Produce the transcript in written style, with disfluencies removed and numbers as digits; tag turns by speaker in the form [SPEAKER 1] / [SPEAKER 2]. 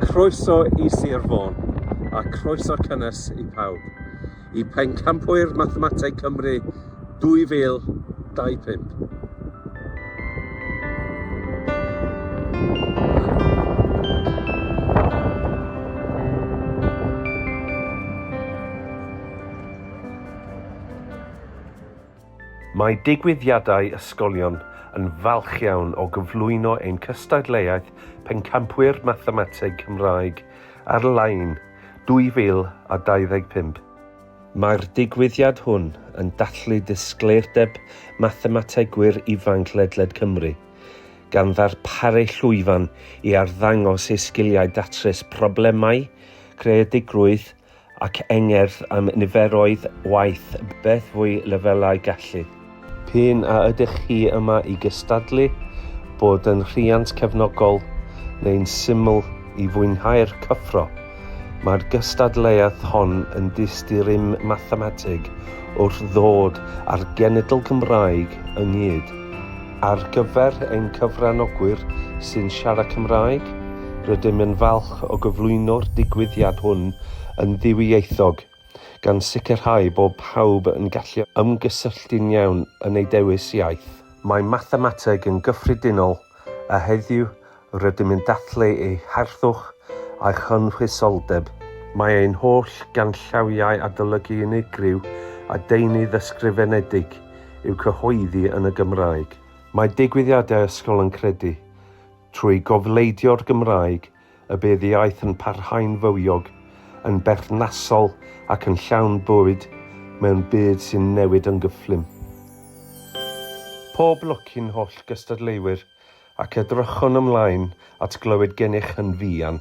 [SPEAKER 1] Croeso i Sir Fôn, a croeso cynnes i pawb, i Pencampwyr Mathemateg Cymru 2025.
[SPEAKER 2] Mae digwyddiadau ysgolion yn falch iawn o gyflwyno ein cystadleuaeth Pencampwyr Mathemateg Cymraeg ar-lein 2025. Mae'r digwyddiad hwn yn dathlu disgleirdeb mathemategwyr ifanc ledled Cymru, gan ddarparu llwyfan i arddangos eu sgiliau datrys problemau, creadigrwydd ac angerdd am niferoedd waeth beth fwy lefelau gallu. P'un a ydych chi yma i gystadlu, bod yn rhiant cefnogol, neu'n syml i fwynhau'r cyffro, mae'r gystadleuaeth hon yn dyst i rym mathemateg wrth ddod â'r genedl Gymraeg ynghyd. Ar gyfer ein cyfranogwyr sy'n siarad Cymraeg, rydym yn falch o gyflwyno'r digwyddiad hwn yn ddwyieithog, gan sicrhau bod pawb yn gallu ymgysylltu'n iawn yn eu dewis iaith. Mae mathemateg yn gyffredinol, a heddiw Rydym yn dathlu ei harddwch a'i chynhwysoldeb. Mae ein holl ganllawiau adolygu unigryw a deunydd ysgrifenedig i'w cyhoeddi yn y Gymraeg. Mae digwyddiadau ysgol yn credu, trwy gofleidio'r Gymraeg, y bydd iaith yn parhau'n fywiog, yn berthnasol ac yn llawn bywyd mewn byd sy'n newid yn gyflym. Pob lwc i'n holl gystadleuwyr ac edrychwn ymlaen at glywed gennych yn fuan.